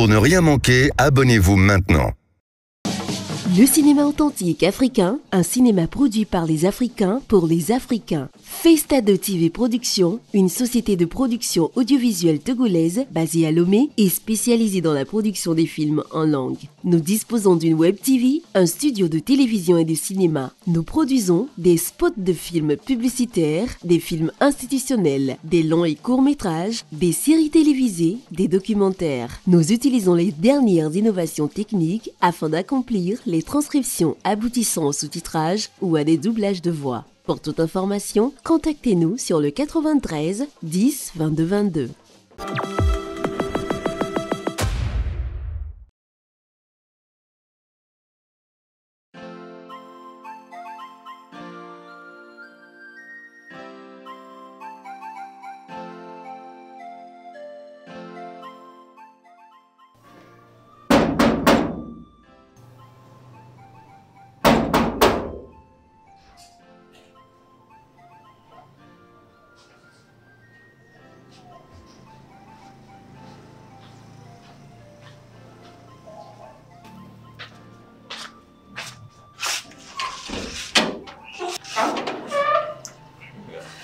Pour ne rien manquer, abonnez-vous maintenant. Le cinéma authentique africain, un cinéma produit par les Africains pour les Africains. Festado TV Productions, une société de production audiovisuelle togolaise basée à Lomé et spécialisée dans la production des films en langue. Nous disposons d'une web TV, un studio de télévision et de cinéma. Nous produisons des spots de films publicitaires, des films institutionnels, des longs et courts métrages, des séries télévisées, des documentaires. Nous utilisons les dernières innovations techniques afin d'accomplir les transcriptions aboutissant au sous-titrage ou à des doublages de voix. Pour toute information, contactez-nous sur le 93 10 22 22.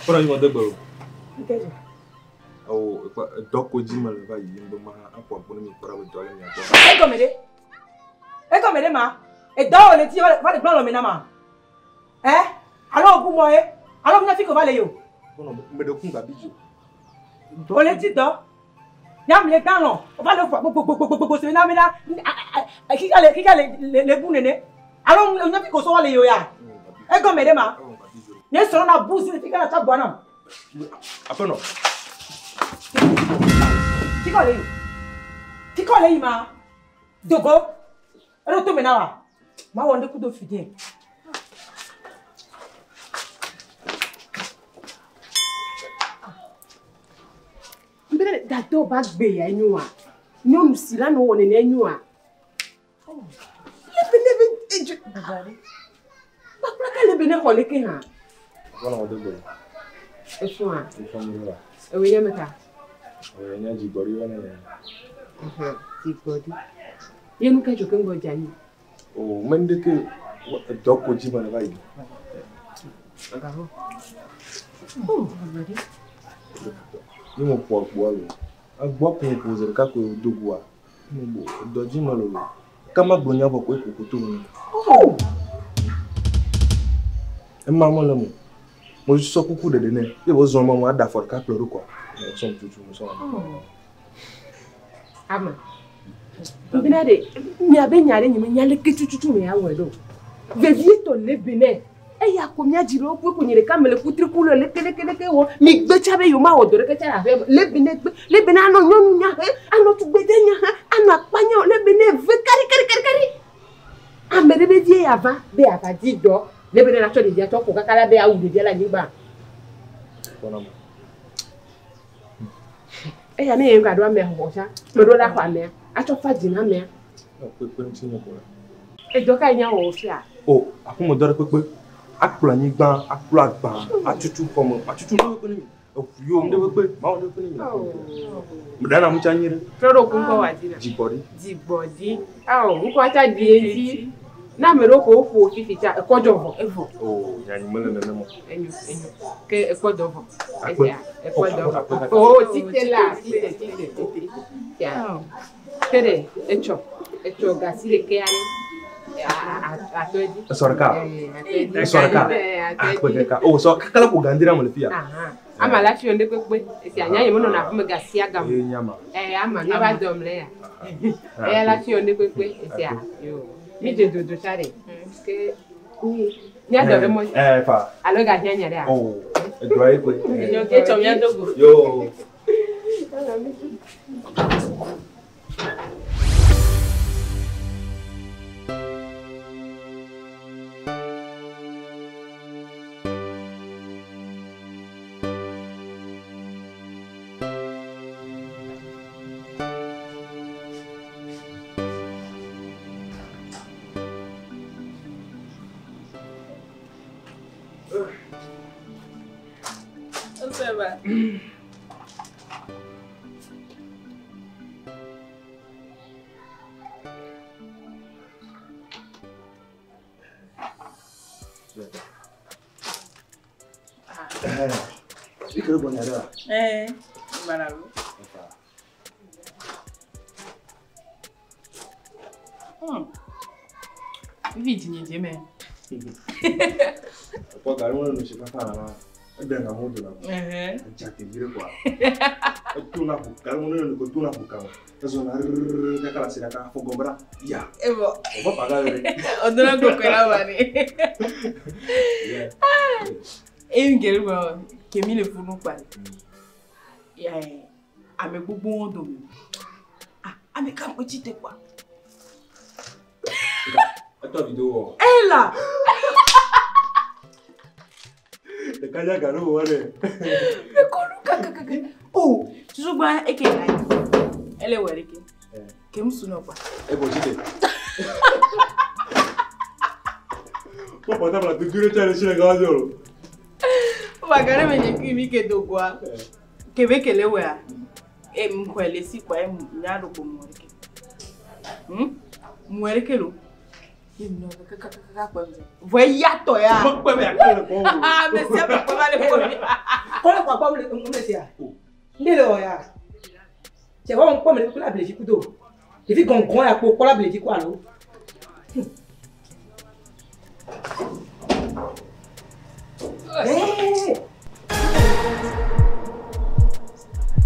Kpɔɖɔ yi me de gbe o. Awo dɔ ko dzi me le va yiyim be ma aƒo agbo ne mi kpɔ ɖa be dɔ le mia gbɔ. Egɔme ɖe? Egɔme ɖe ma? Edɔ wo le ti va le gblɔ lɔme na ma? Ɛ? Alo woku mɔ ye? Alo mía fi ko va le yi o? Kpɔnɔ me ɖe kun gabi dzo. Wo le ti dɔ. Nyam le dan lɔ. Va le ƒo gbogbogbogbogbogbo se na mi na kika le kika le le bu nene. Alo mía fi ko so va le yi o ya? Egɔme ɖe ma? Nye srɔ̃ na bu si le fika na tsɔ gbɔ nam. Aƒenɔ. Fika le yi. Fika le yi ma. Dogo. Eɖo tome na wa. Ma wɔ ŋɖe kudo fi die. Mbele dado ba gbe ya nyoa. Nyɔnu si la nɔ wɔ nene nyoa. Lebe lebe edzo. Kpakpla ka lebe ne xɔ leke hã. Aƒenɔ me de gbe. Esɔa. Efɔ mi la. Ewe nye meka. Ewe nye dzigbɔɖi wɔ ne. Dzigbɔɖi. Ye nu ke tso ke ŋgɔ dze anyi. O me ŋɖeke dɔ ko dzi me le va yi. Gahɔ. Ye me ƒo agboa lo. Agboa ko me ƒo zi ɖeka ko do goa. Me bo dɔ dzi me le lo. Kama gblɔ nya vɔ ko eƒo koto me. Ema me le mo. Mo sɔ kuku ɖeɖe nɛ. Ye wo zɔn ma mo aɖe afɔ ɖeka kplɔ ɖo kɔa. Me sɔm tutu me sɔm. Ama. Mbena ɖe miabe nya ɖe nye me nya leke tututu me awɔe ɖo. Vevietɔ le be nɛ. Eya ko mía dzi ɖewo ko nye ɖeka me le kutriku le leke leke leke wɔ. Mi gbe tsa be yewo ma wɔ dɔ ɖeke tsa le aƒea me. Le be ne gbe, le be ne anɔ nyɔnu nya he, anɔ tugbedze nya he, anɔ akpa nya le be ne ve kari kari kari kari. Ame ɖe be vie ya va be yeava di dɔ. Le be ne la tsɔ ɖevia tsɔ ƒo kaka la be awu ɖevia le anyigba. Eya ne ye ŋga ɖo amea xɔxɔ tsa, me ɖo la xɔ amea, atsɔ fa dzi na amea. Kpekpe ŋuti nye ko la. Edɔ ka nye wɔ fia? O, aƒeme dɔ ɖe kpekpe. Akplɔ anyigba, akplɔ agba, atutu xɔme, atutu nu ɖe kpekpe ne mi. Eʋu yiwo nu ɖe kpekpe, mawo ɖe kpekpe ne mi. Me ɖe na mu tsa nyi ɖe. Trɔ ɖo ku ŋkɔ wa dzi na. Dzigbɔɖi. Dzigbɔɖi. Awɔ, ŋkɔ tsa ɖi edzi. Na ame ɖewo ko woƒo fifi tsa, ekɔ dzɔ vɔ, evɔ. O, nyanyi mele nenema. Enyo, enyo. Ke ekɔ dɔ vɔ. Akpe. Esia, ekɔ dɔ vɔ. Akpe, akpe. O, tite la, tite, tite, tite. Tia. Ke ɖe, etsɔ, etsɔ gasi ɖeke ya ɖe. Atɔ edzi. Esɔ ɖeka? Atɔ edzi. Esɔ ɖeka? Atɔ edzi. Akpe ɖeka. O, sɔ kaka la ƒo gã ɖe ame le fia. Aha. Ama la fi ɖe kpekpe. Esia, nya nye menɔna aƒeme gasia gam. Ye nye ama. Ama, míava dɔm le ya. Eya la fi ɖe kpekpe. Esia, yo. Mi dze dodo tsa ɖe. Ke mía dɔ ɖe mɔ. Fa. Alo ga hiã nya ɖea? O, edɔa ye koe. Etsɔ mía do go. Yo. Ikere gbɔ nya ɖe wa? Ɛɛ, gbala lo. Vivi dzinye dze me. Ekpɔ gari ŋu nu si fafa la ma. Egbe na mo do na. Edza tevi ɖe kɔa. Eto na ƒo gari ŋu nu ko to na ƒo kama. Ezɔ na rrrr kaka la si ɖeka afɔ gɔme ɖa. Ya. Evɔ. Ɔbɔ paga ɖe. Ɔdɔna kɔkɔe la ba ne. Eyi ŋgɛ gblɔ kemi le funu kpa. Ame gbogbo dome. Ah, ame ka ŋkɔ tsi te kpɔa. Etɔ video wɔ. Ela. Ɖeka dza gari wɔ ɖe. Ekɔlu kakakaka. O, susugba eke la yi. Ele wɔ ɖeke. Kemi sunɔ kpa. Ebɔ tsi te. Kpɔ portable la dudu ɖe tsa ɖe tsi le gawa dzi o. Bagare me nye kui mi ke do goa. Kebe kele wea. E mxɔe le si kpa e nya ɖo ko mɔ ɖeke. Mɔ ɖeke lo. Ye nɔ kakakaka kpɔ mi. Vɔ eya tɔ ya. Mekpɛ be akpe le kpɔ o. Ame sia ame kpɔ va le kpɔ mi. Kɔlɛ kɔ akpɔ ŋu le sia. Ndé le wɔ ya. Tse wɔ ŋkpɔ me le kula bledzi kudo. Ɖevi gɔngɔn ya kpo kpɔ la bledzi ku alo.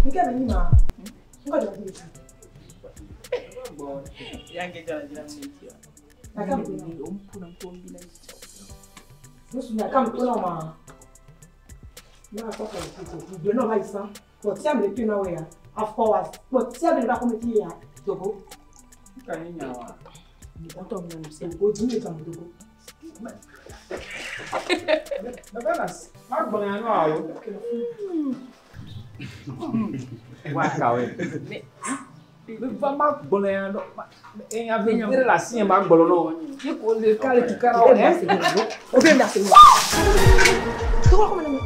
Nke me nyi ma. Nkɔ dzɔ dzi. Ya nke dzɔ dzi na mi dzi. Aka mi O mpuna nkombi la dzi. Nusu nya kam to na ma. Na akɔ kɔ dzi. Gbe na va yi san. Kpɔ tia me le to na wɔ ya. Afɔ wa. Kpɔ tia me le ba kɔme ti ya. Dogo. Ka ni nya wa. Ɔtɔ mi na nu sia. Dogo dzi me dzam dogo. Baba na ma gbɔ ya no alo. Wa ka we. Me va ma gbɔ ya no. E ya ve dire la si ma gbɔ no. Ye ko le ka le tu ka ra o. O bɛ na se. Dogo kɔme na mi.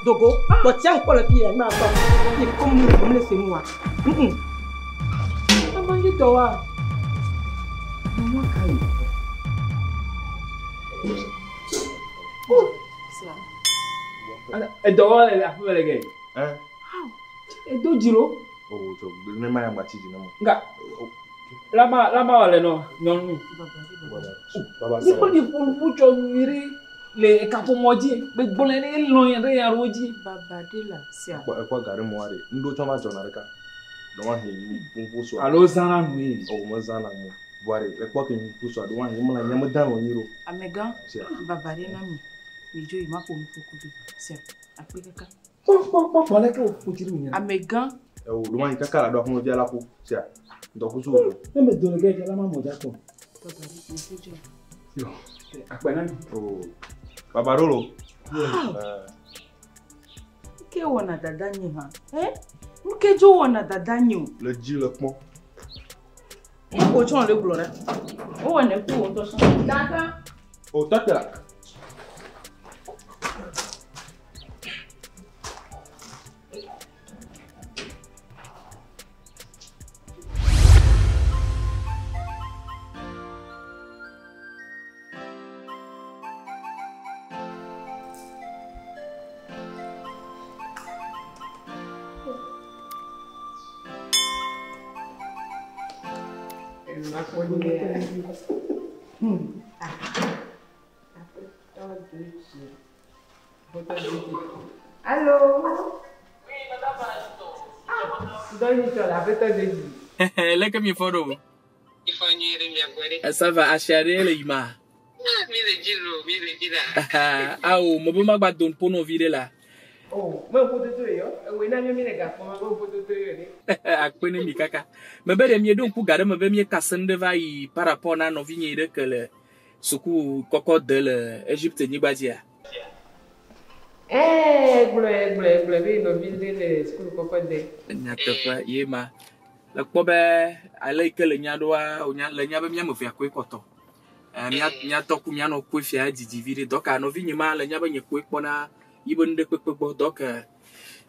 Dogo. Kpɔ tia ŋkpɔ le fi ya. Ma kpɔ. Ye kom nu kom le se mu wa. Ama ngi to wa. Mama kai. E do wa le afi le ge. Eh. E do jiro. O tsɔ ne ma ya ŋgba tsi dzi ne mo. Nga. Lama lama wa le no nyɔnu. Baba Ni ko ni ƒu tsɔ nyuie le kaƒomɔ dzi be gblɔe ne lɔ̃ ya ɖe ya ɖo dzi. Baba de la sia. Ekpɔ ekpɔ gari mɔ aɖe. Ŋɖo tsɔ va dzɔna ɖeka. Ɖewo hã yi ƒuƒu sɔa. Alo zãna nu ye. O me zãna nu. Vɔa ɖe ekpɔ ke ƒuƒu sɔa ɖewo hã yi mlɔ anyi me da wɔ nyi ɖo. Amegã. Sia. Baba de na mi. Mi dzo yi ma ƒo nu ƒo kudo. Sia. Akpe kaka. Kpɔ kpɔ kpɔ kpɔ leke wòƒo dzi ɖe wònye. Amegã. Ewo ɖewo hã yi kaka la ɖo aƒume la ƒo. Sia. Ŋdɔkusu wò. Ne me do le ge dza la ma mɔ dza kpɔ. Baba de mi dzo. Yo. Akpe na mi. O. Baba ɖo lo. Ke wɔna dada nye hã. Eh? Nuke dzo wɔna dada nye o. Le dzi le kpɔ. O tsɔ le gblɔ ɖe. O wɔ ne ku o ŋutɔ sɔn. Dada. O tɔ te la. Allô? Leke mi fɔ ɖo. Ça va, asi aɖe le yima. Awo, me be magba do ŋpo nɔvi ɖe la. Akpe ne mi kaka. Me be ɖe mieɖo ŋku ga ɖe me be mieka sem ɖe va yi par rapport na nɔvinye ɖe ke le suku kɔkɔ de le Egypte nyigba dzia. Gblɔe gblɔe gblɔe be nɔvi ɖe le sukulu kɔkɔ de. Nyateƒe ye ma. Le kpɔ be ale yi ke le nya ɖoa, wonya le nya be miame evea koe kpɔtɔ. Mia miatɔ ku mianɔ koe fia didi vi ɖe. Dɔka nɔvinye ma le nya be nye koe kpɔna yi be nu ɖe kpekpe gbɔ. Dɔka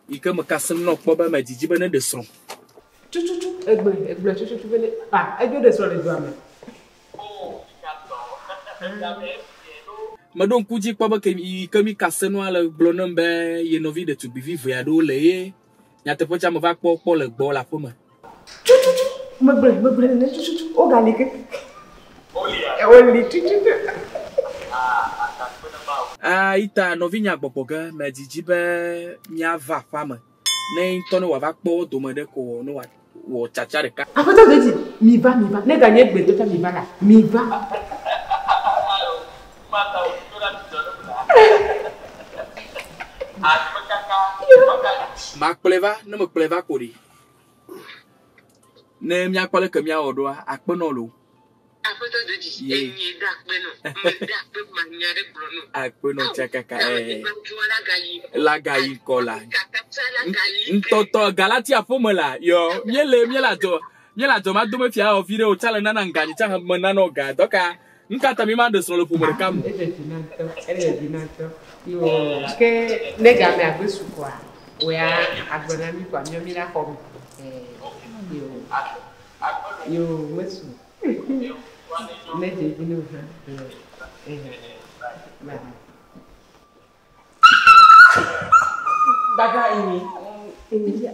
yi ke me ka sem nɔ kpɔ be me didi be ne ɖe srɔ̃. Tututu egblɔe egblɔe tututu be ne ah edzo ɖe srɔ̃ le dua me. Meɖo ŋku dzi kpɔ be ke yi ke mi kase nua le gblɔ nam be ye nɔvi ɖetugbivi ve aɖewo le ye. Nyateƒe tsa meva kpɔ kpɔ le gbɔ le aƒeme. Tututu megblẽ megblẽ nene tututu wogali ke. Woli tututu. Ah, ita nɔvinya gbɔgbɔ ge me dzidzi be míava aƒea me. Ne ŋutɔ ne wòava kpɔ wo dome ɖe ko ne wòawɔ tsatsa ɖeka. Aƒetɔ Dodzi, mi va mi va. Ne ganye gbetɔ tsa mi va la, mi va. Makplɔe va, ne mekplɔe va ko ɖi. Ne míakpɔ leke míawɔ ɖoa, akpe nɔ loo. Aƒetɔ Dodzi, Ye. enye ɖe akpe nɔ. Me ɖe akpe manya ɖe gblɔ nɔ. Akpe nɔ tsakaka ɛɛ. Gbadzua la gayi. La gayi ŋkɔ la. Kakatsa la gayi. Ŋutɔtɔ Galatia ƒome la yɔ míele míele adzɔ míele adzɔ ma dome fia wɔ vi ɖe o tsa le nana ŋga tsa me nana ga dɔka ŋka ta mi ma ɖe srɔ̃ le ƒome ɖeka me. Ele dzi na ŋutɔ, ele dzi na ŋutɔ. Yo ke ne game agbe su koa, wòya agblɔ na mi koa míɔ mi la xɔ me. Yo yo mesu. Ne dze dzi ne o hã. Dada enyi. Enyi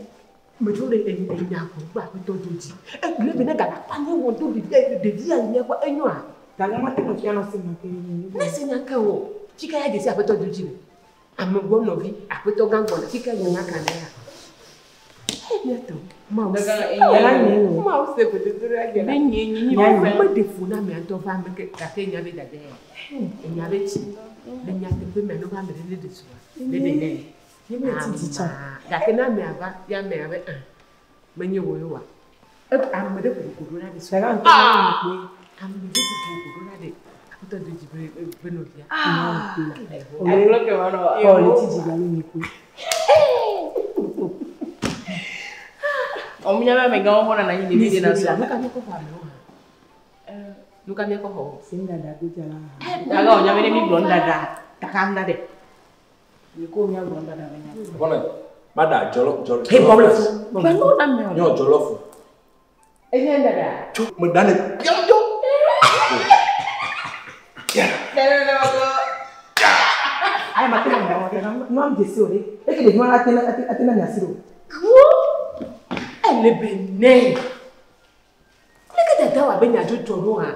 medzo le enyi enya ko gba aƒetɔ Dodzi. Egblẽ be ne gala kpa nye wɔ do ɖevi ɖevi ya yi míagbɔ enyoa. Dada ma te ŋu fia nɔ si nya ke enyi. Ne se nya ke o, fika ya dzesi aƒetɔ Dodzi le. Ame gbɔ nɔvi, aƒetɔ gã gbɔna, fika nye nya ka ne ya. Míatɔ, Mawu se. Mawu se gododo ɖe la. Meɖe fu na amea ŋutɔ va ame ke gake enya be dada ya. Enya be tsi. Le nyateƒe mea ne va ame ɖe ne ɖe srɔ̃a, ne ɖe nɛ. Ama. Gake ne amea va, ya amea be ah, menye wò ye oa. Ame ɖe kokoko ɖo la ɖe srɔ̃a. Dada ŋutɔ ma nye kpoe. Ame ɖe kokoko ɖo la ɖe aƒetɔ Dodzi be nɔvia. Ɔ le tsi dzi galo nye kpoe. Ɔmunya be amegãwo xɔna na anyi ɖevi ɖe na srɔ̃. Nu ka míekɔ xɔ amewo hã? Nu ka míekɔ xɔ wo? Se ŋdada godza la. Daga wònya be ne mi gblɔ ŋdada, Daka ŋda ɖe. mi ko mia gblɔ ŋdada be nya. Bɔnɛ, ma da jɔlɔ jɔlɔ. Hey, bɔbɔ le fu. Gbalo na mɛ o. Nyɔ jɔlɔ fu. Enye ŋdada. Tso me da ne piam dzo. Ayi ma te na nya wa nu am dzesi o ɖe. Eke ɖevi ma ate na ate na nya si ɖo. Wo ele be nɛ. Leke dada wɔ abe nyadzɔdzɔ ɖo hã?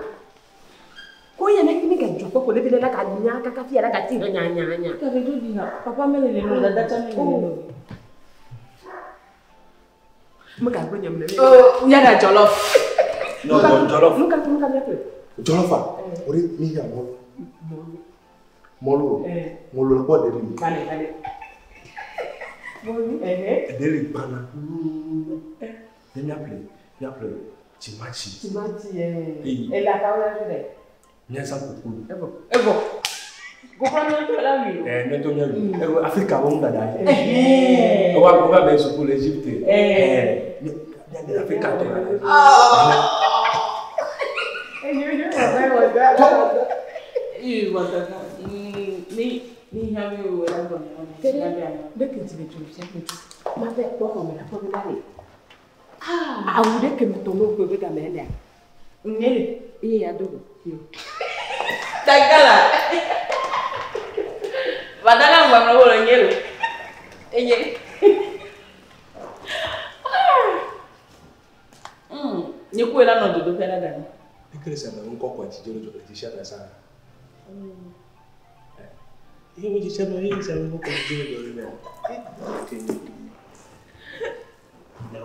Ko ye ne ne gadzɔ kpɔ ko ne bi ne la ka nya kaka fia la ka ti hã nya nya nya. Kafe do di hã, papa mele le no, dada tsã mele le no. Megagblɔ nye me ne. Oh, mia ɖa jɔlɔ. Nyɔ jɔlɔ fu. Nu ka nu ka míaƒle? Jɔlɔ fa. O de mi ya mɔlu. Mɔlu. Mɔlu le kpɔ ɖe li. Vale vale. Ɖe li gbana. Ne míaƒle míaƒle timati. Timati Eyi. Ele akawo la ɖe. Míazã koklo. Evɔ. Evɔ. Koklo miɔtɔ la wi o. Ɛɛ míatɔ mía wi. Ewɔ Afrika wo ŋdada ye. Ewa wo va be suku le Egypte. Ɛɛ míaɖe Afrika tɔ la ɖe. Ee, wɔ dada. Ni ni hã mi wɔ la gɔme. Kele ne ke dzi le dzo fia me dzo. Ma vɛ kpɔ xɔme la kpɔ be na le. Awu ɖe ke me tɔ n'o ƒe be game lea. Nye le. Eye ya do go. Yo. Tagala. Badala ŋgbamlɔ wɔ le nye le. Enye. Nye koe la nɔ dzodoƒe la ɖa. Ekele sɛ mɛ ŋkɔ kɔ dzi dzolo dzolo dzi sia mɛ sa. Eye wo dzi sia mɛ eye sɛ mɛ ŋkɔ kɔ dzi dzolo dzolo mɛ.